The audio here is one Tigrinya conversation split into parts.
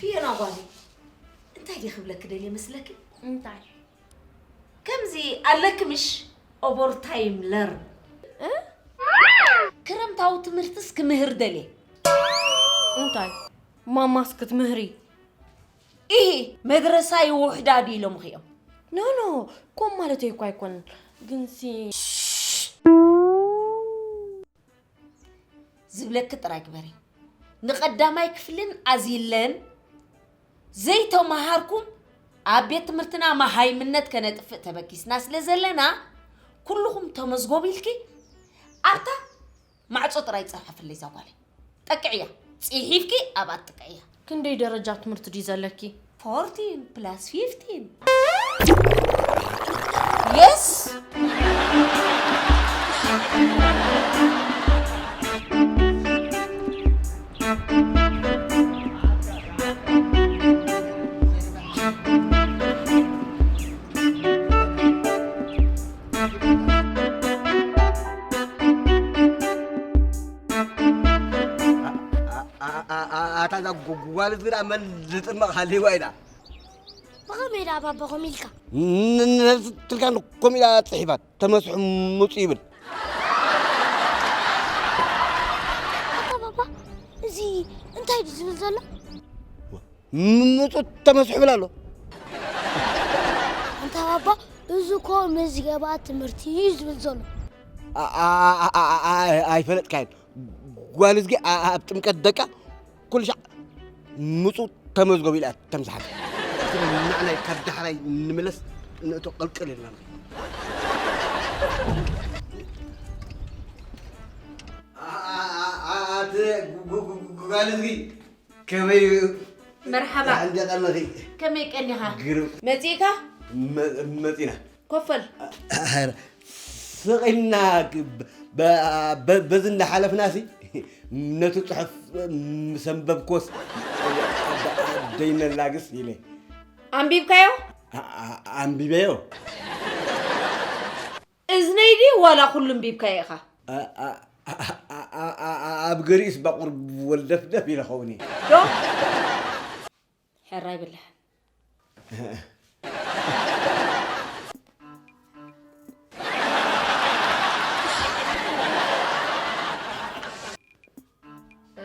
ፊዮና ጓለይ፣ እንታይ ድየ ክብለኪ ደልየ መስለኪ? እንታይ? ከምዚ ኣለኪ ምሽ ኦቨርታይም ለርን? እ? ክረምታዊ ትምህርትስ ክምህር ደልየ። እንታይ? ማማስ ክትምህሪ? ኢሂ፣ መድረሳ ይውሕዳ ድዩ ኢሎምኺ እዮም? ኖ፣ ኖ፣ ኮም ማለተይ እኮ ኣይኮነን። ግንሲ ዝብለኪ ጥራይ ግበሪ። ንቐዳማይ ክፍልን ኣዚለን ዘይተመሃርኩም ኣብ ቤት ትምህርትና መሃይምነት ከነጥፍእ ተበጊስና ስለ ዘለና፣ ኩልኹም ተመዝጎቡ ኢልኪ ኣብታ ማዕጾ ጥራይ ጸሓፍለይ እዛ ጓለይ። ጠቅዕያ፣ ጽሒፍኪ ኣብኣ ጥቅዕያ። ክንደይ ደረጃ ትምህርቲ ድዩ ዘለኪ? ፎርቲን ፕላስ ፊፍቲን። የስ። ኣታ እዛ ጓል እዝግዳ መን ዝጥመቕ ሃልይዋ ኢና። ብኸመይ ደኣ ባባ ከምኡ ኢልካ? ነብሲ ትልካ ከምኡ ኢላ ጽሒፋ፣ ተመስሑ ምጹ ይብል። ኣታ ባባ፣ እዚ እንታይ ድዩ ዝብል ዘሎ? ምጹ ተመስሑ ይብል ኣሎ። ኣንታ ባባ፣ እዚ እኮ መዝገባ ትምህርቲ እዩ ዝብል ዘሎ። ኣይፈለጥካዮን። ጓል እዝጊ ኣብ ጥምቀት ደቃ ኩሉ ሻዕ ምጹ ተመዝገቡ ኢላ ተምስሓል። ንዓናይ ካብ ዳሕራይ ንምለስ ንእቶ ቅልቅል ኢልና። ኣቲ ጓል እዝጊ ከመይ እዩ? መርሓባ። እንዴት ኣለኺ? ከመይ ቀኒኻ? ግርም። መጺእካ? መ-፣ መጺና። ኮፈል። ስቕ ኢልና ብ-፣ ብ-፣ በዚ እንዳሓለፍናሲ ነቲ ጽሑፍ ምስ ኣንበብክዎስ ደይነላግስ ኢለ። ኣንቢብካዮ? ኣ-፣ ኣ-፣ ኣንቢበዮ። እዝነይ ድዩ ዋላ ኩሉ ኣንቢብካዮ ኢኻ? ኣ-፣ ኣ-፣ ኣብ ገሊኡስ ባቑር ወልደፍደፍ ኢለ ኸውን እየ። ዶ? ሕራይ ብላሕ። እ፣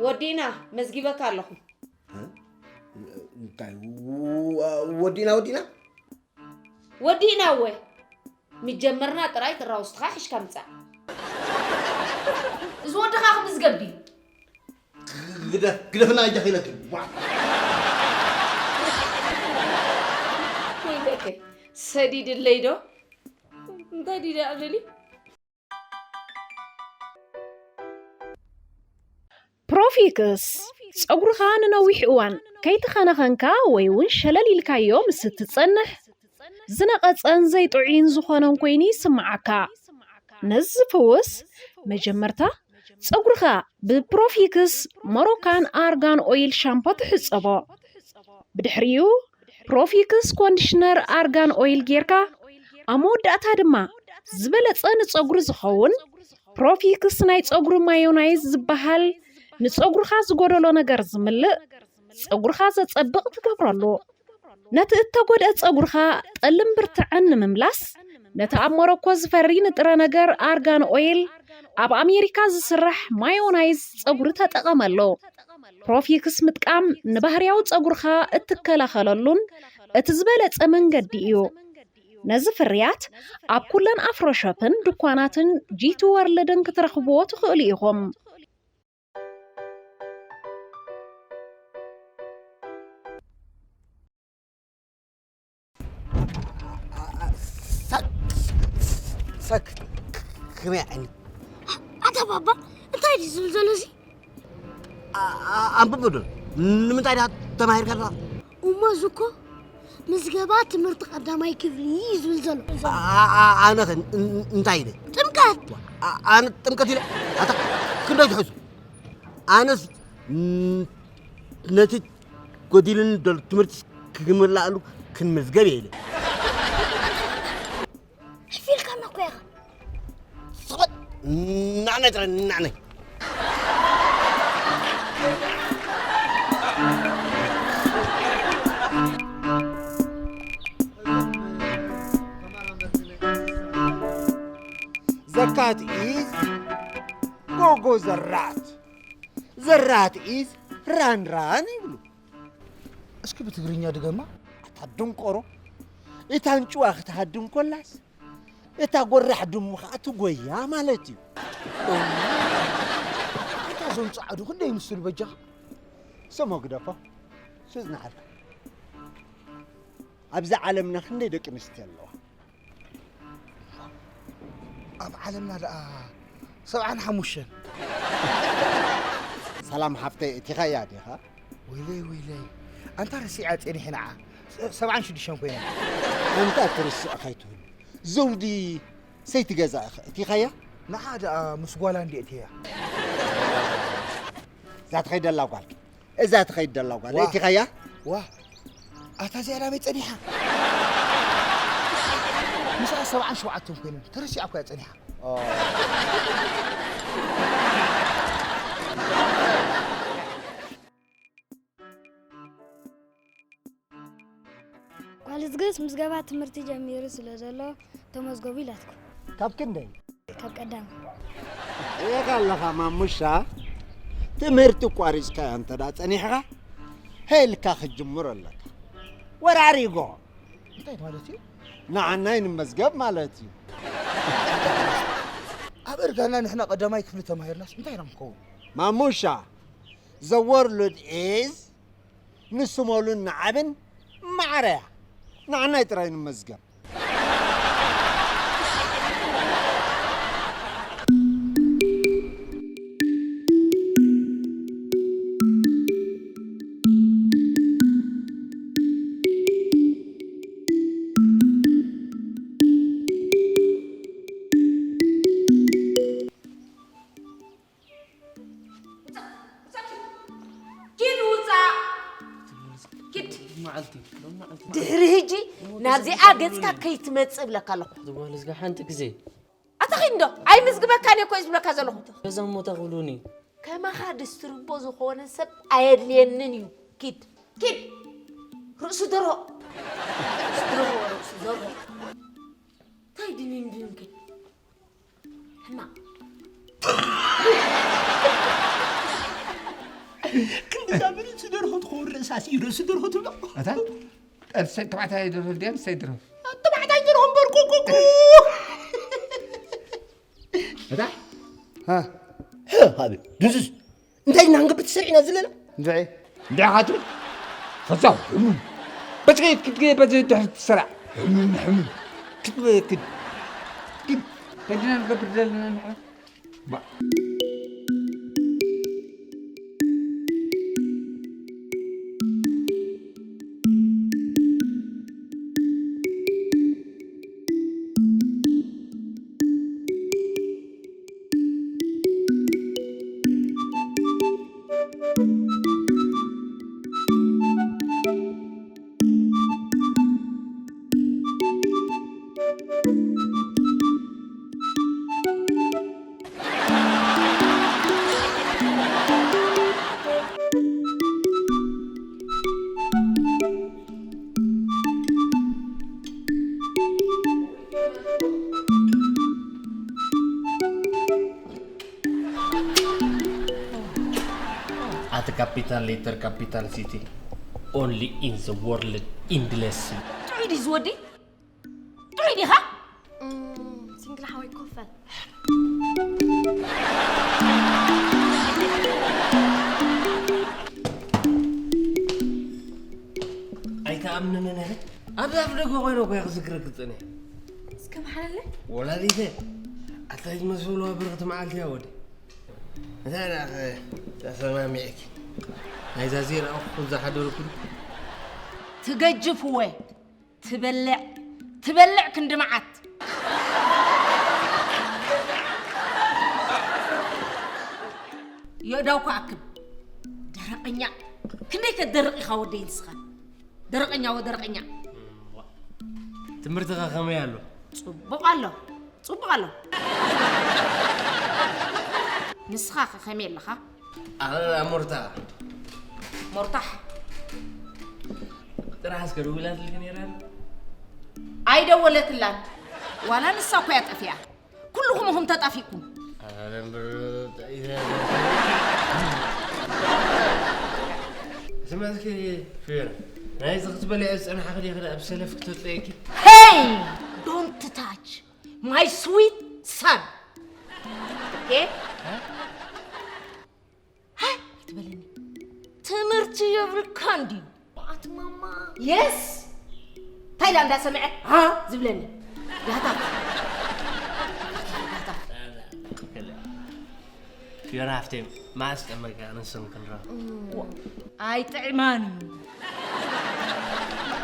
ወዲእና፣ መዝጊበካ ኣለኹ። እ? እንታይ? ወ-፣ ወዲእና፣ ወዲእና? ወዲእና እወ። ምጀመርና ጥራይ ጥራውስትኻ ሒሽካ ምጻእ። እዚ ወድኻ ክምዝገብ ድዩ? ግደፍ፣ ግደፍና እንጃ ኺለኪ። ዋ። ወይለከ፣ ሰዲድለይ ዶ? እንታይ ድዩ ደኣ ደልዩ? ፕሮፊክስ፣ ጸጉርኻ ንነዊሕ እዋን ከይተኸናኸንካ ወይ እውን ሸለል ኢልካዮ ምስ እትጸንሕ፣ ዝነቐጸን ዘይጥዑይን ዝኾነን ኮይኑ ይስምዓካ። ነዚ ዝፍውስ፣ መጀመርታ ጸጉርኻ ብፕሮፊክስ ሞሮካን ኣርጋን ኦይል ሻምፖ ትሕጸቦ። ብድሕሪኡ፣ ፕሮፊክስ ኮንዲሽነር ኣርጋን ኦይል ጌርካ፣ ኣብ መወዳእታ ድማ ዝበለጸ ንጸጉሪ ዝኸውን ፕሮፊክስ ናይ ጸጉሪ ማዮናይዝ ዝበሃል ንጸጉርኻ ዝጎደሎ ነገር ዝምልእ፣ ጸጉርኻ ዘጸብቕ ትገብረሉ። ነቲ እተጎድአ ጸጉርኻ ጠልን ብርትዐን ንምምላስ፣ ነቲ ኣብ ሞሮኮ ዝፈሪ ንጥረ ነገር ኣርጋን ኦይል ኣብ ኣሜሪካ ዝስራሕ ማዮናይዝ ጸጉሪ ተጠቐመሉ። ፕሮፊክስ ምጥቃም ንባህርያዊ ጸጉርኻ እትከላኸለሉን እቲ ዝበለጸ መንገዲ እዩ። ነዚ ፍርያት ኣብ ኩለን ኣፍሮ ሾፕን ድኳናትን ጂቲ ወርልድን ክትረኽብዎ ትኽእሉ ኢኹም። ሳክ፣ ሳክ፣ ከመይ ዓይነት? ኣታ ባባ፣ እንታይ ድዩ ዝብል ዘሎ እዚ? ኣ-፣ ኣ-፣ ኣንብብ ዶ። ንምንታይ ዲኻ ተማሂርካ ኣለኻ? እሞ እዚ እኮ ምዝገባ ትምህርቲ ቀዳማይ ክፍሊ እዩ ዝብል ዘሎ። ኣ-፣ ኣ-፣ ኣነ ኸ ን-፣ ን-፣ እንታይ ኢለ? ጥምቀት። ኣ-፣ ኣነ ጥምቀት ኢለ? ኣታ ክንደይ ትሕሱ? ኣነስ ን-፣ ነቲ ጎዲሉኒ ዘሎ ትምህርቲ ክምላኣሉ ክንምዝገብ እየ ኢለ። ሕፊልካና እኮ ኢኻ። ስቕ በል። ናዕናይ ጥራይ፣ ናዕናይ። cat is go go the rat, the rat is run run ይብሉ። እስኪ ብትግርኛ ድገማ። ኣታ ደንቆሮ፣ እታ ኣንጭዋ ክትሃድም ኮላስ እታ ጎራሕ ድሙ ኸዓ ትጎያ ማለት እዩ። ኣታ እዞም ጻዕዱ ክንደይ ይምስሉ በጃኻ? ስሞ ግደፎ፣ ስዝናዓልካ። ኣብዛ ዓለምና ክንደይ ደቂ ኣንስትዮ ኣለዋ? ኣብ ዓለምና ደኣ ሰብዓን ሓሙሽተን። ሰላም ሓፍተይ፣ እቲኻያ ዲኻ? ወይለይ፣ ወይለይ። ኣንታ ረሲዓ ጸኒሐ ንዓ። ሰብዓን ሽዱሽተን ኮይና። ኣንታ ትርስዕ ከይትህሉ። ዘውዲ ሰይቲ ገዛ ኢኻ፣ እቲኻያ? ንዓ ደኣ ምስ ጓላ እንዴ እቲያ። እዛ ትኸይድ ደላ ጓል፣ እዛ ትኸይድ ደላ ጓል፣ ዋ። እቲኻያ? ዋ። ኣታ እዚኣ ናበይ ጸኒሓ? ምስኣ ሰብዓን ሸውዓተን ኮይነን፣ ተረሲዓ እኮ እያ ጸኒሓ። ኦ። ጓል እዝግስ ምዝገባ ትምህርቲ ጀሚሩ ስለ ዘሎ ተመዝገቡ ኢላትኩም። ካብ ክንደይ? ካብ ቀዳም። ሪኢኻ ኣለኻ ማሙሻ፣ ትምህርቲ ኣቋሪጽካዮ እንተ ደኣ ጸኒሕኻ፣ ሄልካ ክትጅምሮ ኣለካ። ወራሪጎ። እንታይ ማለት እዩ? ንዓናይ ንመዝገብ ማለት እዩ። ኣብ እርጋና ንሕና ቀዳማይ ክፍሊ ተማሂርናስ እንታይ ኢና ክንከውን? ማሙሻ፣ the world is ንስሞሉን ንዓብን ማዕረ እያ። ንዓናይ ጥራይ ንመዝገብ። ውጻእ፣ ውጻእ፣ ኪድ። ኪድ ውጻእ። ኪድ። መዓልቲ፣ ሎም መዓልቲ። ድሕሪ ሕጂ ናብዚኣ ገጽካ ከይትመጽእ እብለካ ኣለኹ። ዝጓል እዝጋ ሓንቲ ግዜ። ኣታ ኺድ እንዶ፣ ኣይምዝግበካን እየ እኮ እየ ዝብለካ ዘለኹ። ገዛ እሞ እንታይ ክብሉኒ? ከማኻ ድስትርቦ ዝኾነ ሰብ ኣየድልየንን እዩ። ኪድ፣ ኪድ። ርእሱ ደርሆ። ርእሱ ደርሆ፣ ርእሱ ደርሆ። እንታይ ድንን ድንን ከ? ሕማቕ። ክንድዛ ብርእሲ ደርሆ ትኸውን ርእሳ ስኢኑ ርእሲ ደርሆ ትብሎ? ኣታ፣ ርእሲ ተባዕታይ ደርሆ ድያ ኣንስተይቲ ደርሆ? ተባዕታይ ደርሆ እምበር፣ ቁቁቁ። ኣታ? ሃ? ሃ፣ ሃበ። ድንዙዝ። እንታይ ኢና ክንገብር ተሰሪዕና ዘለና? እንድዒ። እንድዒ ኻትብል? ፈዛው፣ ሕሙም። በዚ ከይድ ክትገ-፣ በዚ ድሕሪ ትሰራዕ። ሕሙም፣ ሕሙም። ክትበ-፣ ክድ-፣ ክድ-፣ እንታይ ዲና ንገብር ዘለና ንሕና? ባ- At capital letter, capital city, only in the world, endless. ጥዑይ ድዩ ዝወዲ? ጥዑይ ዲኻ? እም፣ ሲንግል ሓወይ ኮፈል። ኣይትኣምንንን ኢኺ? ኣብዚ ኣፍ ደገ ኮይነ እኮ እየ ክዝክረኪ ዝጸኒሐ። እስከ መሓለለ? ወላዲተ፣ ኣታ ዝመስልዋ ብርኽቲ መዓልቲ እያ ወዲ። እንታይ ደኣ ኸ ተሰማሚዕኪ? ናይዛ ዘይረኣኹ ዝሓደርኩ ትገጅፍወ። ትበልዕ፣ ትበልዕ ክንዲ መዓት። የእዳው ክኣክል። ደረቐኛ። ክንደይ ከደርቕ ኢኻ ወደይ ንስኻ? ደረቐኛ ወደረቐኛ። ትምህርትኻ ከመይ ኣሎ? ጽቡቕ ኣሎ። ጽቡቕ ኣሎ። ንስኻ ከ ከመይ ኣለኻ? ኣነ ሞርታ። ሞርታሕ። ጥራሕ እስከ ደዊላትልኪ ነይራ? ኣይደወለትላን። ዋላ ንሳ እኮ እያ ጠፊኣ። ኩልኹም ኹም ተጣፊእኩም። ስመዝኪ ፊር ናይዚ ክትበልዐ ዝፀናሕኺ ዲኺ ኣብ ሰለፍ ክተጥለየኪ። Hey! Don't touch my sweet son. Okay? ሃይ ኣይትበለኒ። ትምህርቲ የብልካን ድዩ? ኣት ማማ። Yes! እንታይ ኢላ እንዳሰምዐ ሃ ዝብለኒ? ያታ። ፊዮና ሃፍተይ መዓስ ቀመካ ኣነስን ክንራ ኣይጥዕማን እዩ።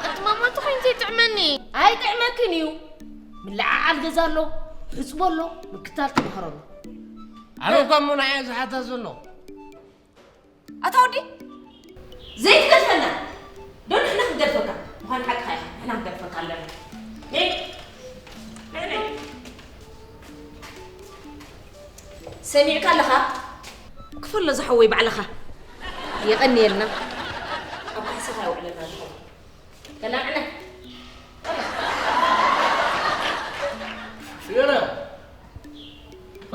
ኣቲ ማማ እንታይ ጥዕመኒ? ኣይጥዕመክን እዩ። ምልዓዓል ገዛ ኣሎ፣ ሕፅቦ ኣሎ፣ ምክታል ተምሃሮ ኣሎ። ኣነ እኳ እሞ ንዓይ ዝሓታ ዘሎ ኣታ ወዲ ዘይትገድፈና ዶ ንሕና ክንገድፈካ? ምዃን ሓቅኻ ኢኻ፣ ንሕና ክንገድፈካ ኣለና። ነይ፣ ነይ፣ ነይ። ሰሚዕካ ኣለኻ? ክፈሎ ዝሓወይ ባዕልኻ። የቐንየልና። ኣብ ካሕሳኻ የውዕለና ዝሓወይ። ተላዕለ። ፊዮና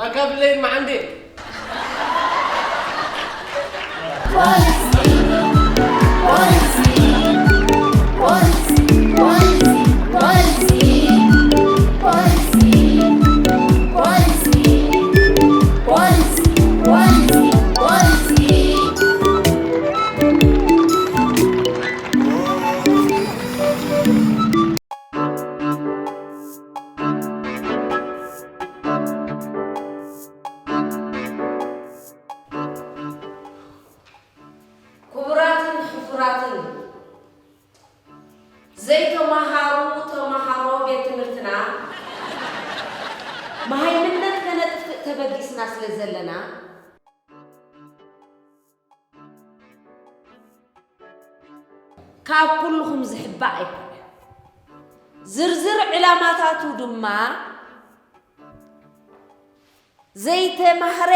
ኣካፍለይን መዓንዴ ክቡራትን ሕፉራትን ዘይተማሃሩ ተማሃሮ ቤት ትምህርትና መሃይምነት ከነጥፍእ ተበጊስና ስለ ዘለና ካብ ኩልኹም ዝሕባእ ኣይኮነን። ዝርዝር ዕላማታቱ ድማ ዘይተማህረ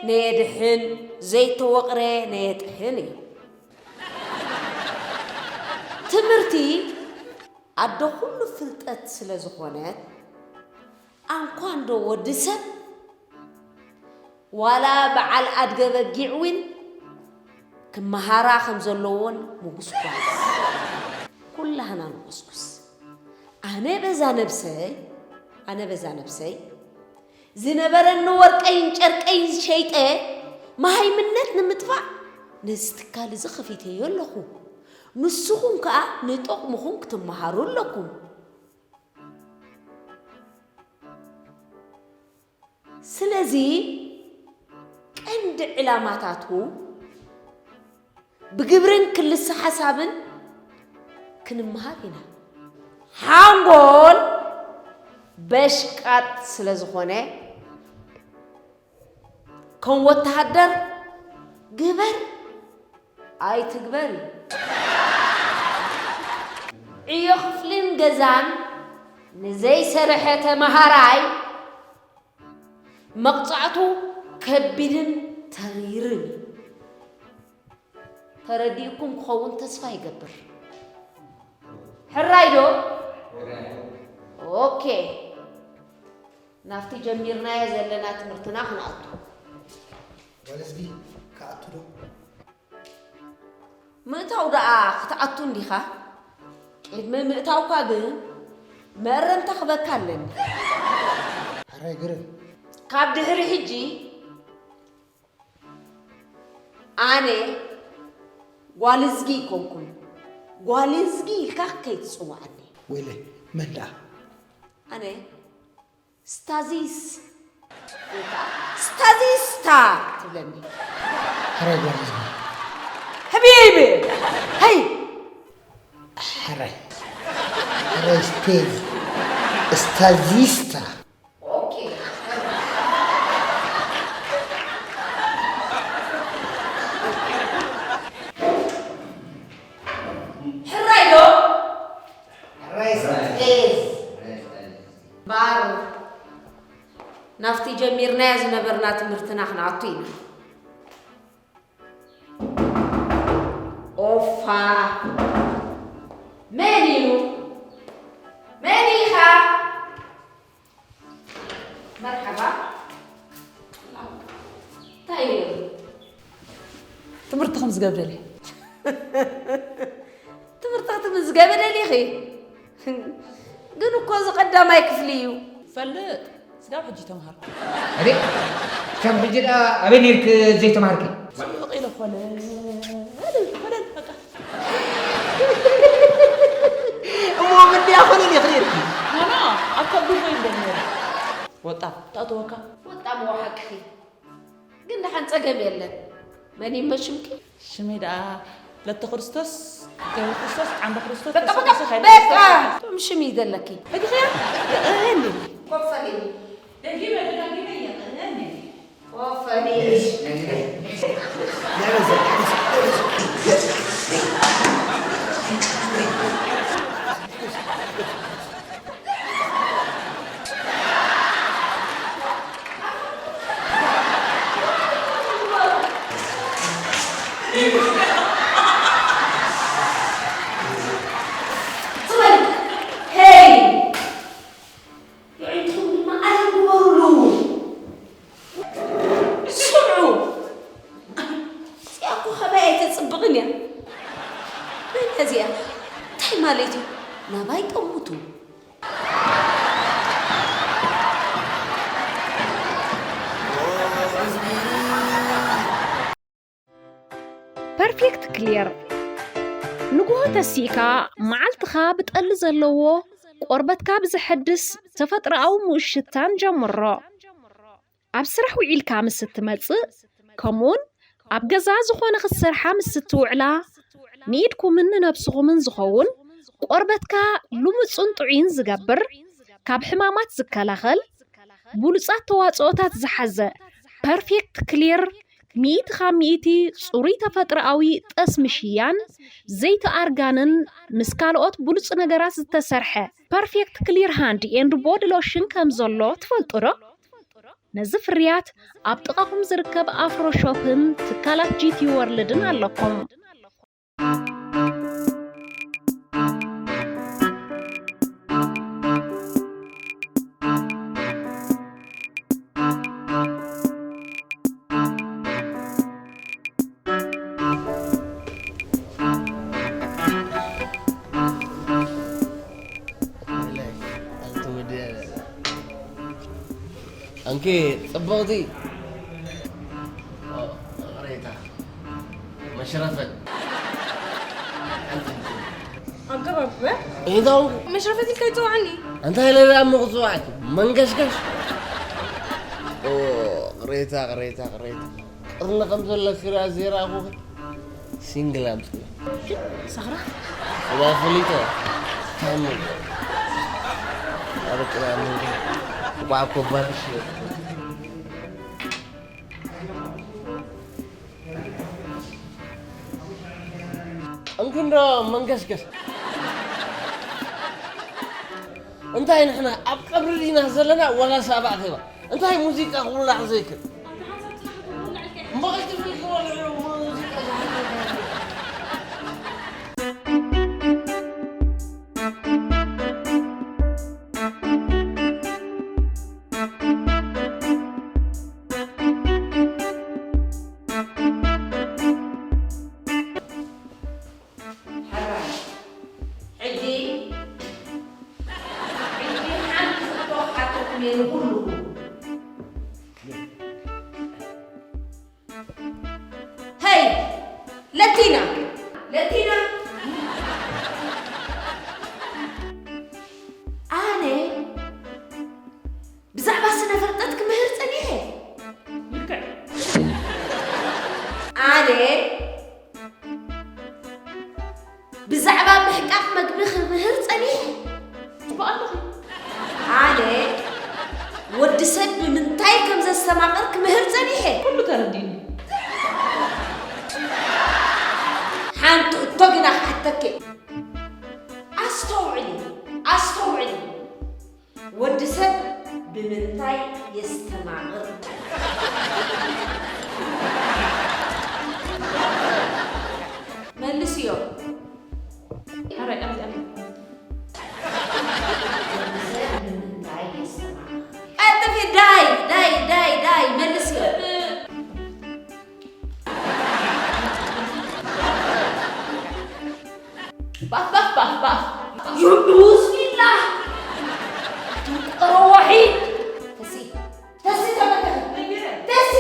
ነየድሕን ዘይተወቕረ ነየጥሕን እዩ። ትምህርቲ ኣደ ኩሉ ፍልጠት ስለ ዝኾነት ኣንኳንዶ ወዲ ሰብ ዋላ በዓል ኣድገ በጊዕ እውን ክመሃራ ከም ዘለዎን ምጉስጓስ ኩላህና ንጎስጉስ። ኣነ በዛ ነብሰይ ኣነ በዛ ነብሰይ ዝነበረኒ ወርቀይን ጨርቀይን ሸይጠ መሃይምነት ንምጥፋእ ነዚ ትካል እዚ ከፊተዮ ኣለኹ። ንስኹም ከኣ ንጠቕምኹም ክትመሃሩ ኣለኩም። ስለዚ ቀንዲ ዕላማታቱ ብግብርን ክልሰ ሓሳብን ክንመሃር ኢና። ሓንጎል በሽቃጥ ስለ ዝኾነ ከም ወተሃደር ግበር ኣይትግበር እዩ። ዕዮ ክፍልን ገዛን ንዘይሰርሐ ተመሃራይ መቕጻዕቱ ከቢድን ተሪርን እዩ። ተረዲእኩም ክኸውን ተስፋ ይገብር። ሕራይ ዶ? ኦኬ። ናብቲ ጀሚርናዮ ዘለና ትምህርትና ክንኣቱ። ወለዝጊ ክኣቱ ዶ? ምእታው ደኣ ክትኣቱ እንዲኻ? ቅድሚ ምእታውካ ግን መእረምታ ክበካ ኣለኒ። ሕራይ ግርም። ካብ ድሕሪ ሕጂ ኣነ ጓልዝጊ ኣይኮንኩን። ጓልዝጊ ኢልካ ከይትጽውዓኒ። ወይለ መን ደኣ? ኣነ ስታዚስ ወይ ከዓ ስታዚስታ ትብለኒ። ሕራይ ጓልዝጊ። ህብየይብ! ሀይ! ሕራይ ሕራይ ስቴዝ ስታዚስታ። ኦኬ። ሕራይ ዶ? ሕራይ ስቴዝ። ባር ናብቲ ጀሚርናዮ ዝነበርና ትምህርትና ክንኣቱ ኢና። ኦፋ መን እዩ? መን ኢኻ? መርሓባ። ዝገብደለ ትምህርቲ ክትምዝገቢ ደሊኺ? ግን እኮ እዚ ቀዳማይ ክፍሊ እዩ። ፈልጥ፣ ስጋብ ሕጂ ተምሃርኩ። ኣቤት፣ ካብ ሕጂ ደኣ ኣበይ ነይርክ ዘይተምሃርክ? ሱቕ ኢለ ኮለል፣ ኮለል፣ በቃ። እሞ ምንድያ ኮለል ኢኺ ነይርኪ? ኖ፣ ኖ፣ ኣብ ከብዱ ኮይን ደም ነይሩ። ወጣ፣ ተእትወካ። ወጣ፣ እሞ ሓቅኺ። ግን ደሓን ጸገም የለን። መን ይመሽምኪ? ሽመይ ደኣ ለተ ክርስቶስ፣ ገብረ ክርስቶስ፣ ዓንደ ክርስቶስ፣ በቃ፣ ተስፋ በቃ፣ ክርስቶስ፣ ሃይለ በቃ። ክርስቶስ። እቶም ሽም ይደለኪ። ፈቲኽያ? የቐህኒ። ኮፈሊ። ደጊመ ደጋጊመ የቐህኒ። ኮፈሊ። ጽበል! ሄይ! የዒንትኹም ድማ ኣለም ግበሩሉ። ስምዑ! እዚኣ እኮ ካባይ ኣይተጽብቕን እያ። መን እያ እዚኣ? እንታይ ማለት እዩ? ናባይ ጠምቱ። ፐርፌክት ክሊር። ንግሆ ተሲእካ መዓልትኻ ብጠሊ ዘለዎ ቆርበትካ ብዘሐድስ ተፈጥሮኣዊ ምኡት ሽታን ጀምሮ። ኣብ ስራሕ ውዒልካ ምስ እትመጽእ፣ ከምኡውን ኣብ ገዛ ዝኾነ ክትሰርሓ ምስ እትውዕላ፣ ንኢድኩምን ንነብስኹምን ዝኸውን ቆርበትካ ልሙጽን ጥዑይን ዝገብር፣ ካብ ሕማማት ዝከላኸል፣ ብሉጻት ተዋጽኦታት ዝሓዘ ፐርፌክት ክሊር፣ ሚእቲ ካብ ሚእቲ ጽሩይ ተፈጥሮኣዊ ጠስሚ ሽያን ዘይቲ ኣርጋንን ምስ ካልኦት ብሉጽ ነገራት ዝተሰርሐ ፐርፌክት ክሊር ሃንድ ኤንድ ቦዲ ሎሽን ከም ዘሎ ትፈልጡ ዶ? ነዚ ፍርያት ኣብ ጥቓኹም ዝርከብ ኣፍሮ ሾፕን ትካላት ጂ ቲ ወርልድን ኣለኩም። ኣንኪ ጽብቕቲ። ኦ፣ ቅሬታ። መሽረፈት። ኣገባብ በ? እንታይ? መሽረፈት ኢልካ ይጽውዓኒ? እንታይ ኢለ ደኣ እሞ ክጽውዓኪ? መንገሽገሽ። ኦ፣ ቅሬታ፣ ቅሬታ፣ ቅሬታ። ቅርኒ ከም ዘለኪ ርኣ ዘይረኣኹኺ። ሲንግል ኣምጽእ። ግን ሰኽራ? እባ ፈሊጠ። ታሙ። ኣብ ቅዳም እንዲ። እባ ኮባልሽ። እንክንዶ መንገስገስ። እንታይ ንሕና ኣብ ቀብሪ ዲና ዘለና ዋላስ ኣብ ኣኼባ? እንታይ ሙዚቃ ክውላዕ ዘይክእል? እሞ ቀልጢፍልኪ ወልዕዮ ሙዚቃ ዝሓልፍ። ሕራይ። ሕጂ፣ ሕጂ ሓንቲ ሕቶ ክሓተኩም እየ ንኹሉ። ሄይ! ለቲና! ለቲና! ኣነ ብዛዕባ ስነ ፍልጠት ክምህር ጸኒሐ። ልክዕ። ኣነ ብዛዕባ ምሕቃቕ መግቢ ክምህር ጸኒሐ። ጽቡቕ ኣለኺ። ኣነ ወዲ ሰብ ብምንታይ ከም ዘስተማቕር ክምህር ጸኒሐ። ኩሉ ተረዲእኒ። ሓንቲ ሕቶ ግና ክሓተኪ። ኣስተውዕሊ፣ ኣስተውዕሊ። ወዲ ሰብ ብምንታይ የስተማቕር? መልስዮ። ሕራይ፣ ኣብዚ ኣለ። ወዲ ሰብ ብምንታይ የስተማቕር? ቀልጥፊ፣ ዳይ፣ ዳይ፣ ዳይ፣ ዳይ፣ መልስዮ። ባፍ ባፍ ባፍ ባፍ። ዩዱስ ቢላ። ትንቀሮ ዋሒድ። ተሲ ተሲ ተመልከት። ተሲ።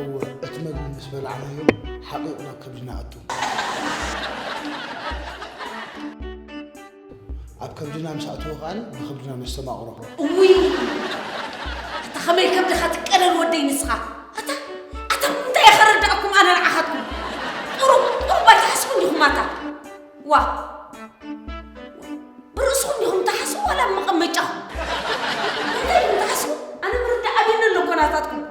እወ፣ እቲ መግቢ ምስ በላዕናዮ ሓቂቑ ናብ ከብድና ኣቱ። ኣብ ከብድና ምስ ኣተወ ከኣ ንኸብድና ነስተማቕሮ። እውይ! ኣታ ኸመይ ከብድኻ ትቀደል ወደይ ንስኻ? ኣታ ኣታ እንታይ እየ ኸረዳእኩም ኣነ ንዓኻትኩም? ቁሩብ ቁሩብ ኣይትሓስቡን ዲኹም ኣታ? ዋ! ብርእስኹም ዲኹም ትሓስቡ ዋላ ኣብ መቐመጫኹም? እንታይ ኢኹም ትሓስቡ? ኣነ ምርዳእ ኣብዩኒ ኣሎ እኮ ናታትኩም።